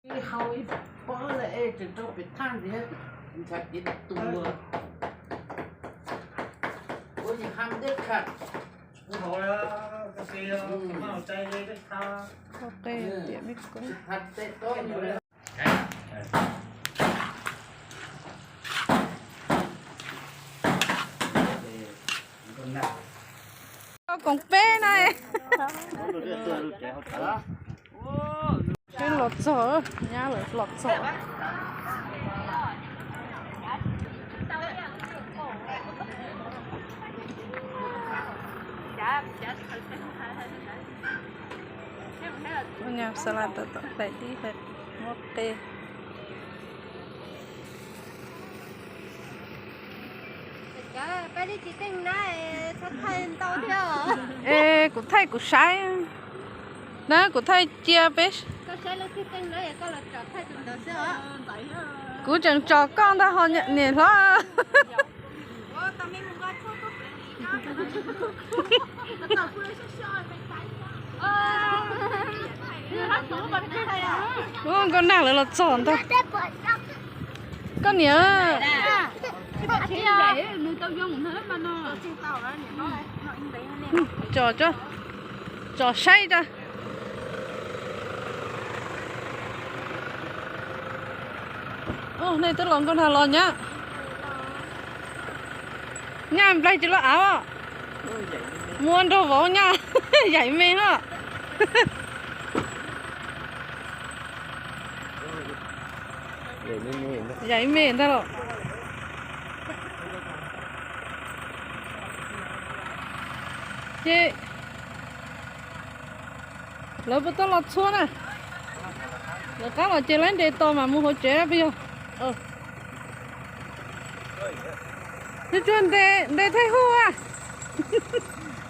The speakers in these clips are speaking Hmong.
Ib hau ib pob lawm es tseem rau pem thaj ntxiv, ntshav cev tus ua, ua yam ham deb kha. Qe tiam me koob. Koom peb na. Peb los txog, nyab lawv los txog. Ua nyab xav las tom tom hlais dib hlais muab qe. Es kuv thaij kuv saib na, kuv thaij cia peb. Kuv tseem tsom koj ntag ho niam hlob. Ua nkauj nag lawv los txog ntag. Koj niam, tsom, tsom saib tso. Nej twb los nkauj nag los nyab. Nyab nplaig tsis loj av. Muab nrog vauv nyab yaim me na. Yaim me ntag los. Ces lawv puas tau los txhua na? Lawv qab los ces lawv nres tos mam mus hauv tsev puas yog? Tsuag tsuag ntes thaij huj a.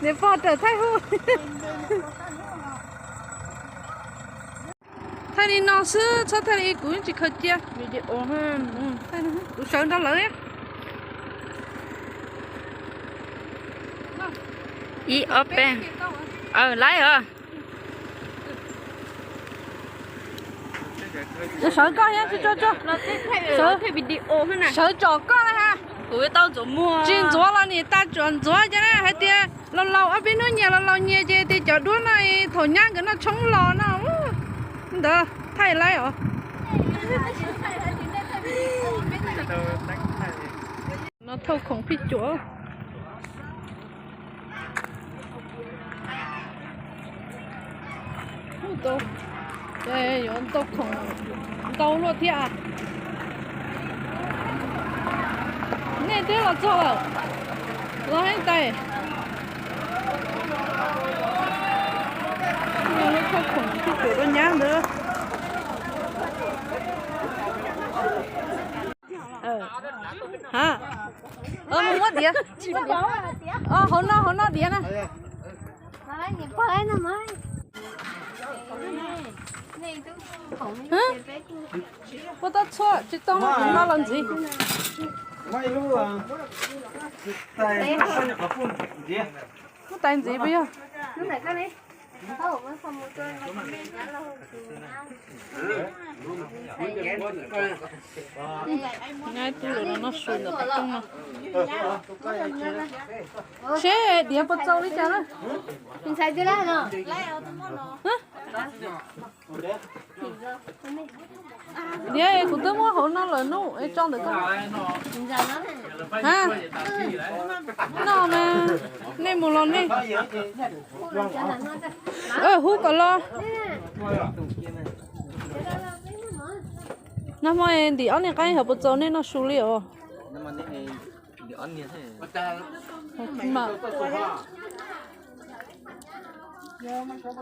Niam pog raws thaij huj. Thaij li no xwb, txhob thaij li, kuv tsis khaws cia video. Kuv sawv nrog lawv. Ib ob peb, aw laib os. Sawv koj thiab, sawv tsom koj na ha. Tsis ntxuav los nim tas tsuas ntxuav ces na hais tias laus laus ob peb hnub nyias laus laus nyias ces tias cov duab no thaum nyab nkawd noj tshoob los no ntawd thaij laib os. No thauj khoom phij cuam. Yuav ntau khoom ntau luaj thiab. Nej twb los txog lawm, los heev tais. Thauj khoom phij cuam rau nyab ntawd. Ha, mus muab diav. Hauv no, hauv no diav na. Puas tau txhua, tsis tau no los ntxiv. Muab tais ntxiv puas yog? Nyab tub lawv noj su ntawm qab rooj no. Seb diav puas txaus li cas na. Diav kuv twb muab hauv no lawm nub, es tso ntawm koj. Ha, noj mas, nej mus los nej. Hub kom los. Nag hmo ntim ob niag qaib hov puas txaus, nej noj su li os?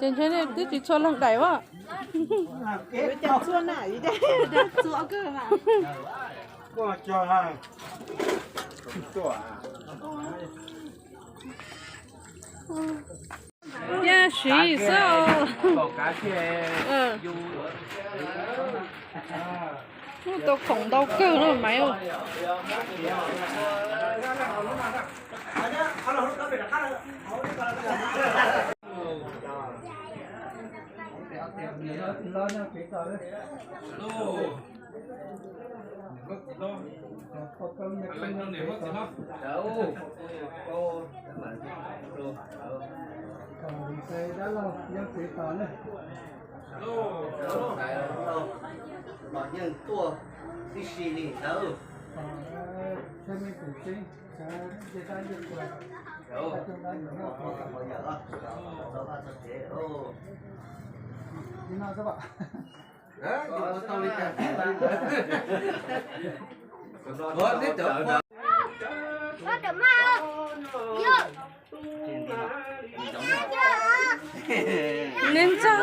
Ces ntshe nej twb tsis txhua leej daim as. Yaj siv xwb. Muaj tau khoom ntau kawg no Maiv. Los nyob kev tos lawm. Dab laug nyob kev tos na. Los yeej tuaj tib si li ntawd. Tsheb me tus tseeb, nce dab nce qhua, li no xwb. Neb ntxog.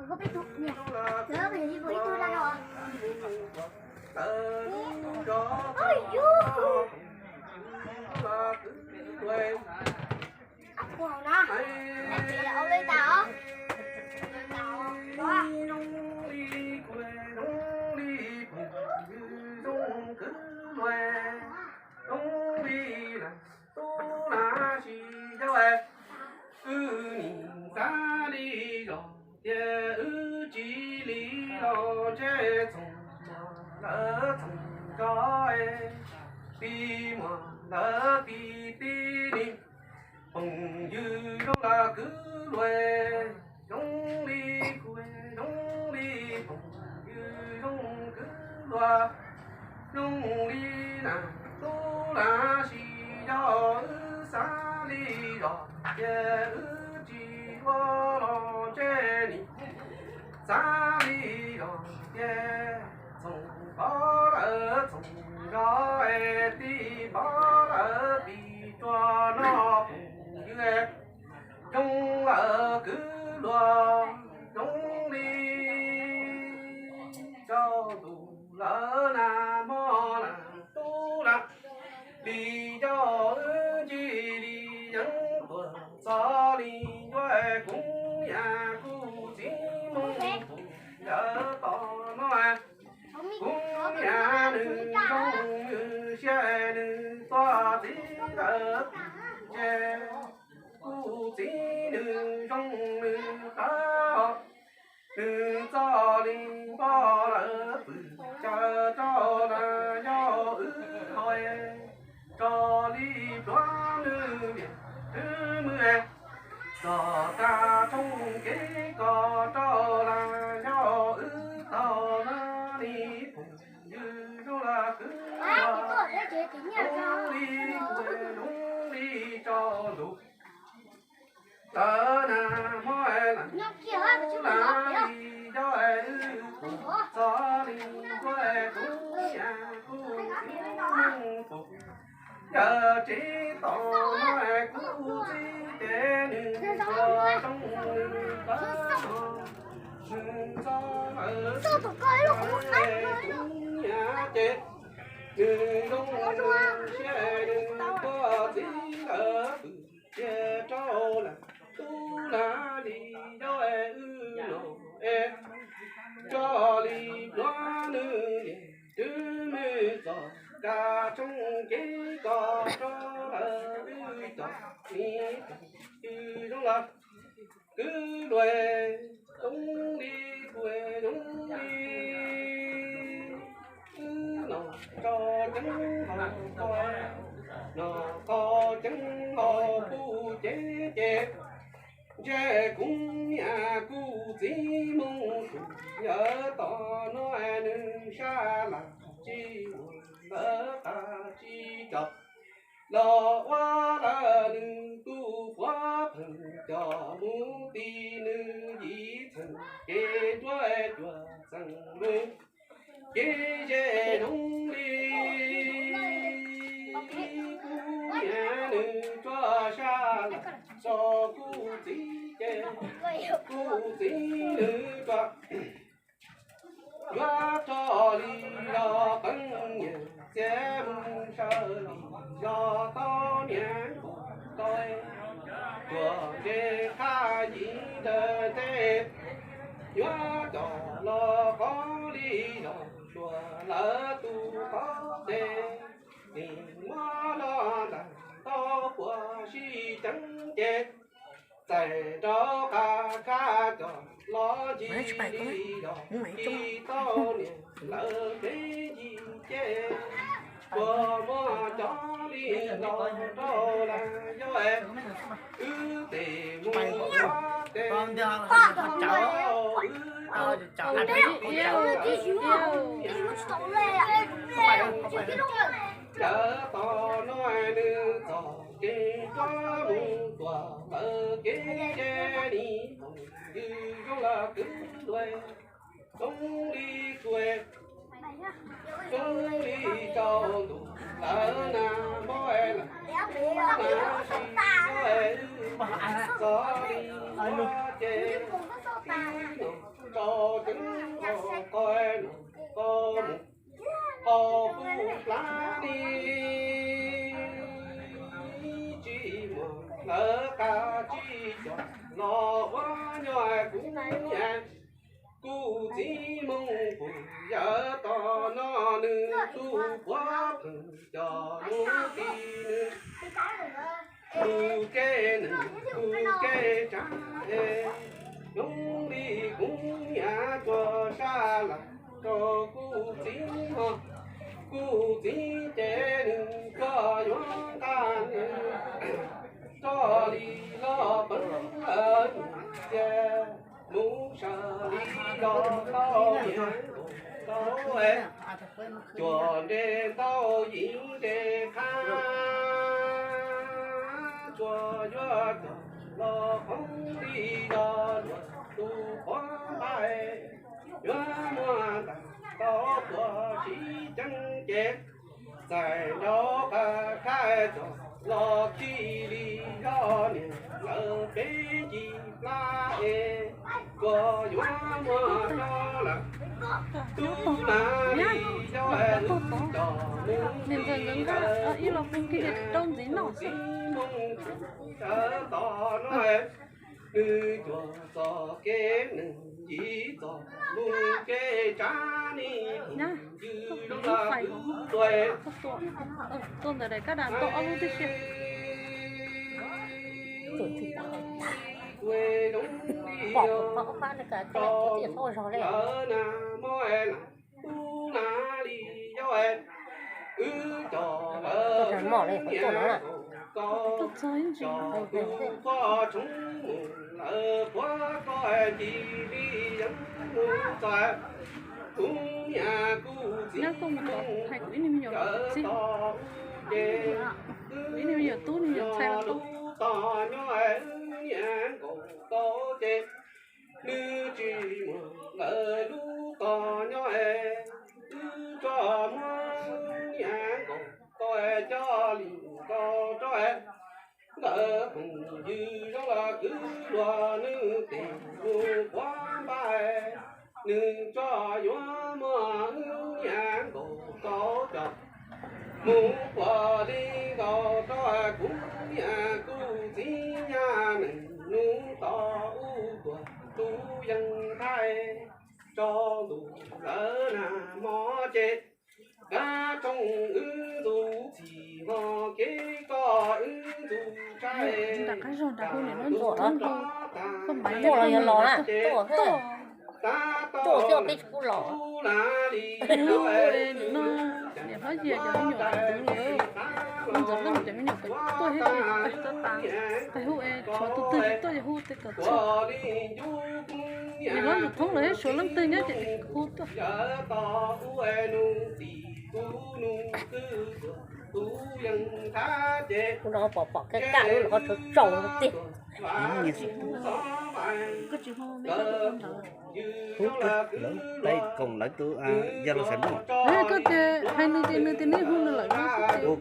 Wb nim xav li zos tias wb tsis li los ntshe txhoom lawv txhoom tso, tij muam lawv tij tij li, phooj ywg zoo lawm kwv luag, zoo li kuv, zoo li phooj ywg zoo kwv luag. Zoo li nas tub las sis yog wb xav li zos tias wb tsis ua los ntshe nim xav li zos tias txhoom pov lawv txhoom zos, tij pov lawv tij tsuag no phooj ywg zoo lawm kwv luag, zoo li tsaus ntuj lawm nas mog las tub las, li yog wb ncig li yeeb tuaj txog li ncua, kuv niam kuv txiv mus pum yawm tom no, kuv niam nws zoo nws siab nws txo txiv lawm pum ces, kuv txiv nws zoo nws qab, nws txo li npoj lawm pwm caw rau las yog wb hau, tso li pluav nws liam twb mwj, txog tag rooj kev kos rau las yog wb tau na li phooj ywg zoo lawm kwv luag, zoo li kuv zoo li tsaus ntuj lawm nas mog las tub las, li yog wb pum txog li ncua, kuv niam kuv txiv mus pum yawm tsev tom no, kuv txiv ces nws txo zoo nws qab, nws txo lawm kuv niam ces, nws zoo nws siab nws txo txiv lawm pwm ces rau las tub las, li yog wb no es, tso li pluav nws liam twb mwj, txog tag rooj kev kos rau las wb cov niam phooj ywg zoo lawm kwv luag, zoo li kuv zoo li, wb no tso ceeb hau ko, no tso ceeb hau kuv ces ces, ntshe kuv niam kuv txiv mus pum yawm tom no, nws sab las tsis ua lawv qab tsis tso, los ua lawm nws tus quav pheej coj mus ti nws yim txheej kev nruab cuam txeem lug, kev ze zoo li kuv niam nws tsuas sab laj rau kuv txiv ces kuv txiv nws tsuas yuav rog li los qeeb nyiaj txiag mus sawv li los tau niam nkaus tau tuaj nres qab yim ntawm ntej yuav coj los qhov li los luag lawv tus qhov tes nim muab los ntais tau puas sib ceev ces txais rau qab khab coj los ncig li los ci tau niam lawv kev ncig ces puas muaj cov li los rau lawm yog wb tes mus ua tes wb tau wb tau lawv tom no nws txog kev tsuab mus tuaj lawv kev ze li phooj ywg zoo lawm kwv luag zoo li kuv zoo li rau ntuj lawv na mob lawm na si txog li ua ces ib no rau ceev qo qo no qo mus qo puj plab li tsis muaj lawv qab tsis coj los ua nyob kuv niam kuv txiv moo puj yawm tom no nws tus puav pheej coj mus ti nws tus kev neeg tus kev tsav es zoo li kuv niam tsuas sab laj rau kuv txiv ho kuv txiv ces nws tsuas yuav nqa nws rog li los peev lawv txias mus sawv li los tau niam nkaus tau cuag nres ntau yim nres qab tsuas yuav coj los qhov li los luag tus qhov nqaij yuav muab ntais tau puas sib ceev ces txais nraub qab khab coj los ci li los niam lawv kev ncig plab es tsuas yuav muab rau lawm tub na li cov coj mus li lawv kuv niam kuv txiv moo kuv sawv tom no nws cuag txoj kev neeg yim txoj mus kev tsav ni ywg zoo lawm kwv luag tuaj ntawm daim kab das tau ob lub tib si. Pom pom pab pab ne ka tij thaub zog le. Lawv na mob lawm tub na li yog wb coj lawv niam nkaus tau coj tus qhov tshoob mus lawv puav koj ncig li yeeb mus txog kuv niam kuv txiv mus sawv tau ces wb niam lub tog nyob wb niam nkaus tau ces nws tsis muaj lawv lub tog nyob es wb tso muab niam nkaus tau coj li nkaus rau ntawm phooj ywg zoo lawm kwv luag nws tes mus quav npais nws tso yuav muab wb niam nkaus tau coj mus quav li nkaus rau kuv niam kuv txiv nyab neej nub tau ub tuaj tus yeej thaij tsaus ntuj lawv nag hmo ces kab tshooj wb ntxuj txhij hmo kev koj wb ntxuj tsaib nram qab zog nram hauv niam hlob ntxuj thoob hlo, koj mas yog los na, tuaj thiab peb tsis pub los. Nim no niam hlob Yias cov me nyuam ntxuv lawm, ntxuv leej cov me nyuam tuaj thiab, hu tshuav tus twg tsis tuaj ces hu tej kom txhua. Niam hlob ntxuv thoob lawm thiab, tshuav leej twg nyob ces hu tuaj. Kuv no pom pom kaj kaj lub no qhov tsaus tsaus tiag. Ub, lawv peb koom lawv tus yog los xaiv nplooj. Koj tias hais nws ces nws tias neb hu nws lawm no. Ub,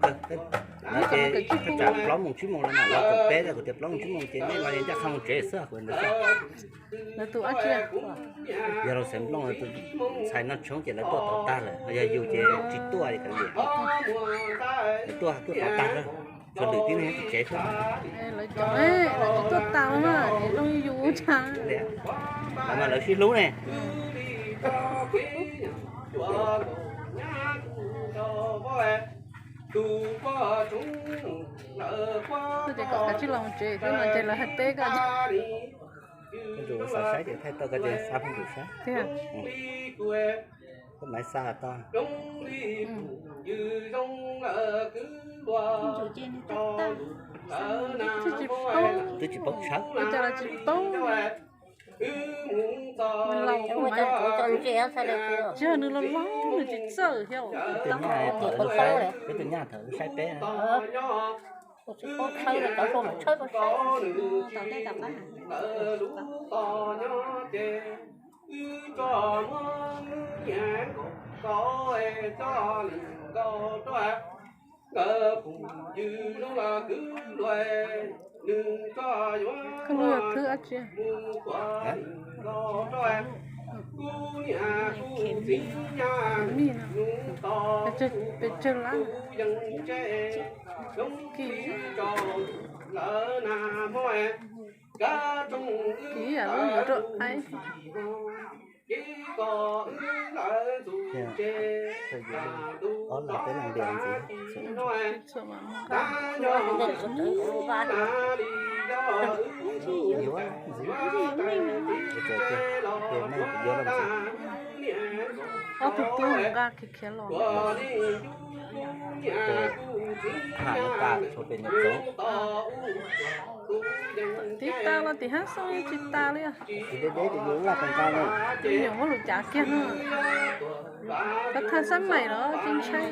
lawv ces thaj tsam plaub moos tsib moos lawm mas los koom peb, kuv tias plaub moos tsib moos ces nej los ncaj qha mus tsev xwb, kuv ntawd xwb. Lawv tus dab tsi? Yog los xaiv nplooj tus ntxhais no tshoob ces lawv tuaj tod tag lawm, ho yog yus ces tsis tuaj li kav liam. Lawv tuaj tuaj tod tag lawm, tsuas lwm tib neeg nyob tim tsev xwb. Lawv cov, lawv tsis tuaj tas los mas zoo yus ua cas. Lawv mas lawv sib hlub ne. Ces kom kav tsij los mus tsev xwb no ces lawv hais teb koj. Phab ntsus xav saib ces thaij tau koj ces xa phab ntsus saib. Koj maiv xa tau. Twb tsis paub tshawb. Tsis yog nws los laus nws tsis txawj thiab. Peb tus nyab thaum saib peb. Koj lub yog thwb dab tsi? Mij no, pes tsawg lab? Kim, kim ib yam lub yuav rau aib. Ob leeg peb leeg ntias ntxiv. Yuav ntxiv. Ces nej yuav los ntxiv. Ob tug tub nqa khiav khiav los. Ces tham no tas tshuav pem niam txoov. Tib tas los tim hab xoj tsis tas li. Tsis deb deb ces yus laj pes nqa no. Nyuam muab lus cav kiag no. Koj thaj xab maim los tsis ntshai.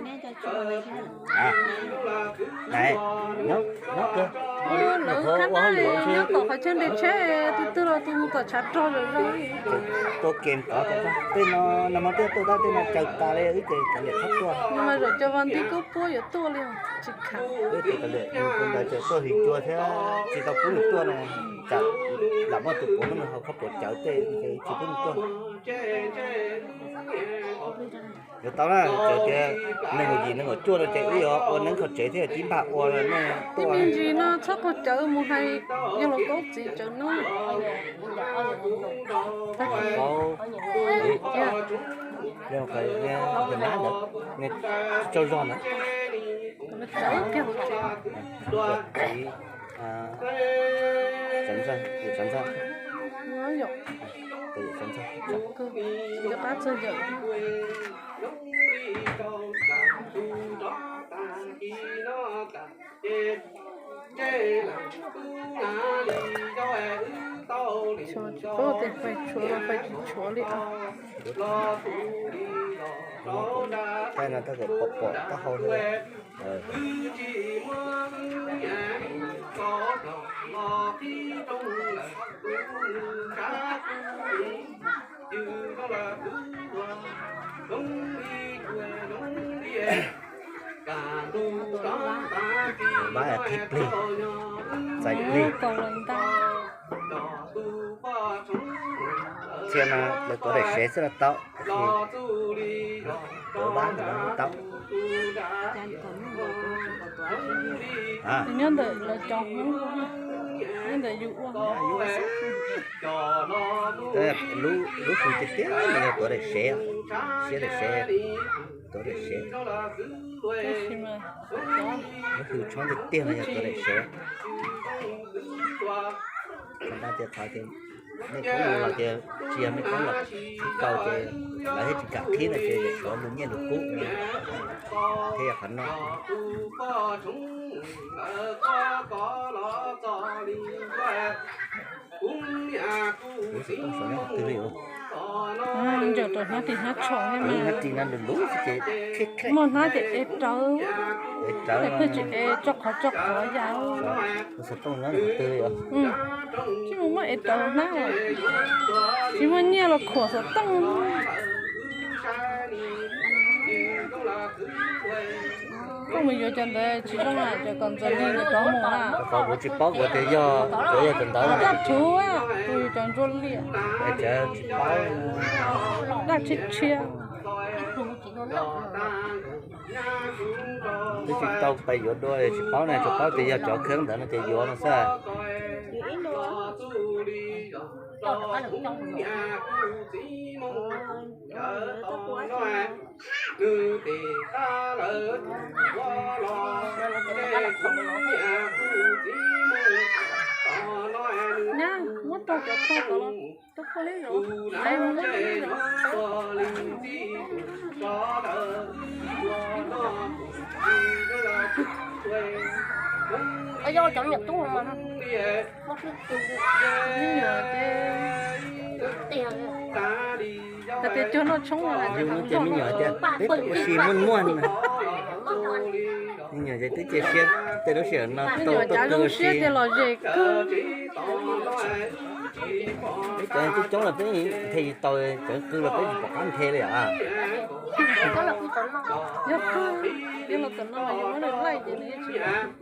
Nyob kawg. Lawv khab nab nyob tom qhov chaw nres tsheb, tus twg los tus mus tom tshav rog zom zaws. Tuaj ke tod, tej no nag hmo twb tuaj tab, tej no caws tas li wb ces kav liam txhob tuaj. Nag hmo zaum cov vas nti kub puab yuav tuaj li tsis khav. Wb ces kav liam tus ntawd tseem tuaj hlis cua thiab tsis tau pub nws tuaj na. Tsam lam muaj tus puav muab nws hauv khaub puav cawv tej ces tsis pub nws tuaj. Yuav tau na, txawm tias neeg nkaum yim neeg nkaum cuaj no ces wb yuav ua neeb kho tsev thiab tib npag ua nej tuaj. Ib me ntsis no txhob qaug cawv mus hais yog los kaub txiv cawv no. Kaub, ib, ib, ib, ib, ntawd, tsaug zog ntawd. Txiv, tsav ntxawg, yawm tsav ntxawg. Yawm tsav ntxawg. Tsis nco qab txog yawm. Tsis paub tias fais tshuav los fais tsis tshuav li os. Tab no tab tom pom pom taub hau li. Vab qhib plig, txais plig. Txhia no lawv tuav daim sev xwb los tau, tuav vab ntawd los tau. Nyob ntawm lawv cov Hmoob, nyob ntawm yus ua. Lub hws tiag tiag no yog tuav daim sev, siab daim sev, tuav daim sev. Lub hws tshoob tiag tiag no yog tuav daim sev. Qhov no tias qhov tias mej koob los tias tsis yog mej koob los qhib kaus ces lawv thiaj tsis kam qhib no ces tshuav lus nyiaj lus kub thiab yog qhov no. Lub xov tooj saum no twg li lauj? Ncaws rau hnab ris hnab tsho thiab mas. Hnab ris no lus lus xwb ces muaj hnab ces ev rawv, ev rawv, pheej tsis ev tso qhov tso qhov yam. Xov tooj nyob qhov twg li os? Tsis muaj, muab ev rawv hnab, tsis muaj nyiaj los khuam xov tooj. Koj mus yuav cov ntawd tsis zoo na, cov kom ntxuav li ntawd rov mus na. Qhov kuv tsis paub kuv tias yog, kuv yog cov ntawd. Dab thuv, kuv yuav cov ntsuab liam. Tsis paub, dab tshiab tshiab. Twb tsis tau pais yuav dua tsis paub na, tsuas paub tias yog cov kheeb ntawd no ces yuav no xwb. Nyab, muab rau cov pog ko, cov pog li zov, muab li zov. Yog cov niam tub mas. Me nyuam ces, hais tias cog noj tshoob, yus no ces me nyuam tias peb ua si muaj muaj no. Me nyuam ces twb cia siab tej lub sij hawm no, me nyuam cav zoo siab tias los zem kawg. Peb cov coob coob los peb thiaj tau cov qw los peb tsis pom qab nthe li os. Yog kawg, yog los tom no mas yus muab nws laij ces nws yeej tsis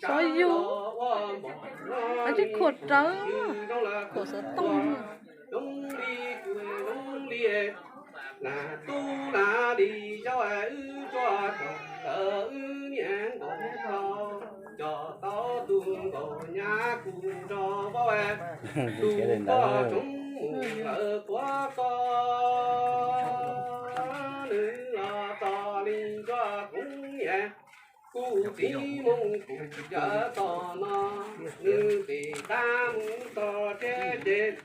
Xov yug, a tsis khuam rawv, khuam xov tooj. Kuv txiv mus kuv yawm tom no, nws pem tab mus txog tsev ces,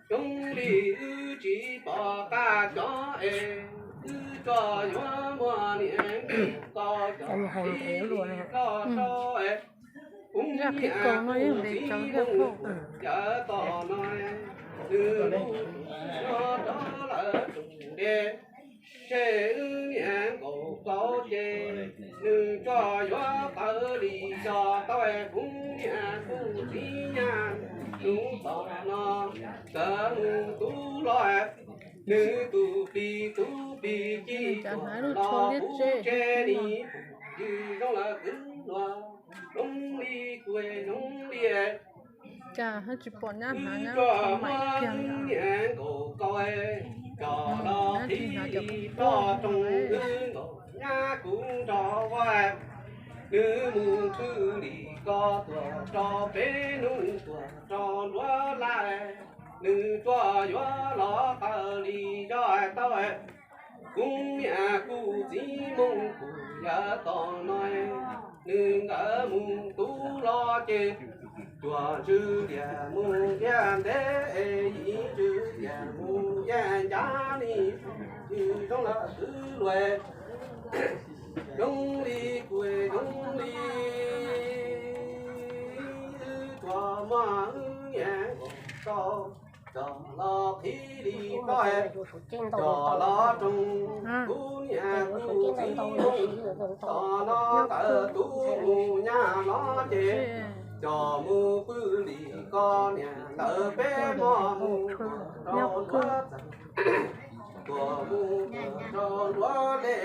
coob li wb tsis pom qab cov es, wb tsuas yuav muaj niam nkaus tau cov txiv loj rau es, kuv niam kuv txiv mus kuv yawm tom no, nws mus kuv yuav rov lawm tus nte. Seb wb niam nkaus tau ces, nws tsuas yuav tawv li xyov tau es, kuv niam kuv txiv nyab hnub tom no, txawm mus tub los, nws tus plig tub plig ci los kuv tsev li, yws zoo lawm kwv luag, zoo li kuv zoo li. Cas haj tsis pom nyab hnav nyab tso mam kiag li. Nyab tsis hnav cov kub toj rau wb nkaus nyab kuv nrog ua, nws mus pw li ko tuaj rau peb hnub tuaj rau nruab laij, nws tsuas yuav los tawv li yog tau. Kuv niam kuv txiv mus kuv yawm tom no, nws nkawd mus tub los ces, cuag ntsw tias mus tiag ntev, yim ntsw tias mus yag ncaj li, yws zoo lawm kwv luag, zoo li kuv zoo li, wb tsuas muaj wb niam nkaus tau, cov los qhib li toj, cov los roog, kuv niam kuv txiv mus tom no, tawm tub mus nyab los ces, cov mus pw li ko niam ntawd peb mos mus rau nruab txag, tuaj mus rau nruab dej,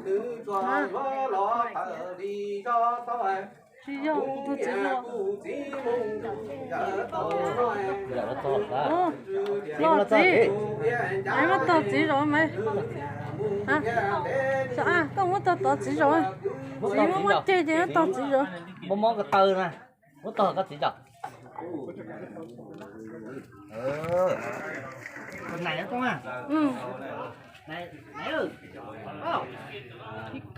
nws tsuas yuav los tawv li yog tau. Tsis yog, kuv tus txiv los. Los txiv, muab tog txiv zov mas. Koj muab tog tod txiv zov. Txiv muab muab ceg ces muab tog txiv zov. Muab mob ko taw na, muab tog koj txiv zov. Nais, nais, nais.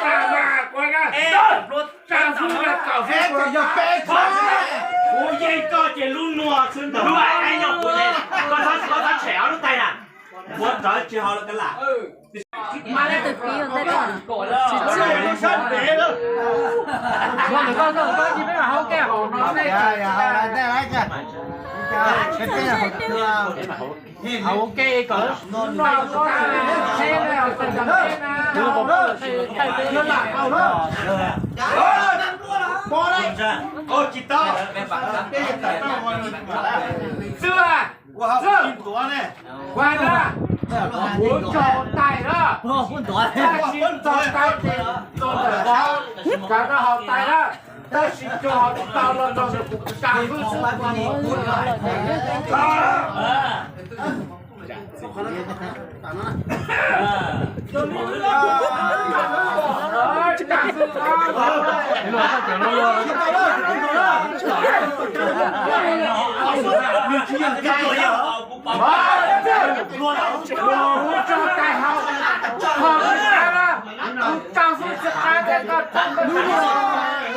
tag mas kuv na. Tsa xwb na, tsa xwb. Kuv yeej koj ces lub nuav xwb ntag. Koj txhob tshem ob lub tais na. Kuv rawv tsis haus los kav lam. Tus piv ua ntej ko. Hauv ke kom xwb, kuv tso tais na, tab sis tso tais ces tso ntawm ko, kav no haus tais na, tab sis tso haus tsis tau los tso ntawm kuv, tsa xwb xwb.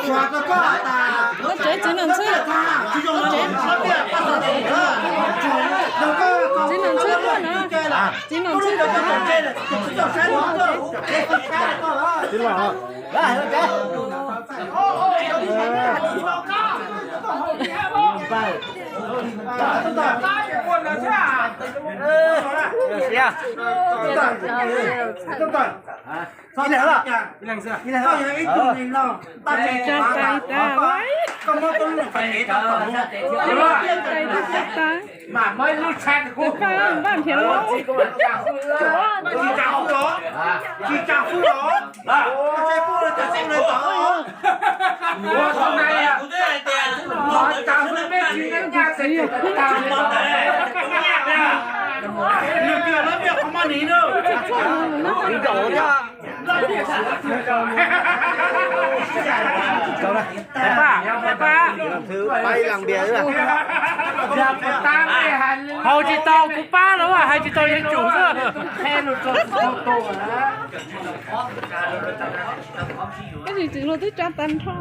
Koj tsev txiv nus ntxhw, koj tsev txiv nus ntxhw tuaj na, txiv nus ntxhw tuaj na. Tsa tais tas, tsa tais tas. Kuv pab npaj nrhiav los. Haus tsis tau kuv pab los hais tsis tau yeej tsum xwb. Koj tsis txwm luag twb tsa tag nrho.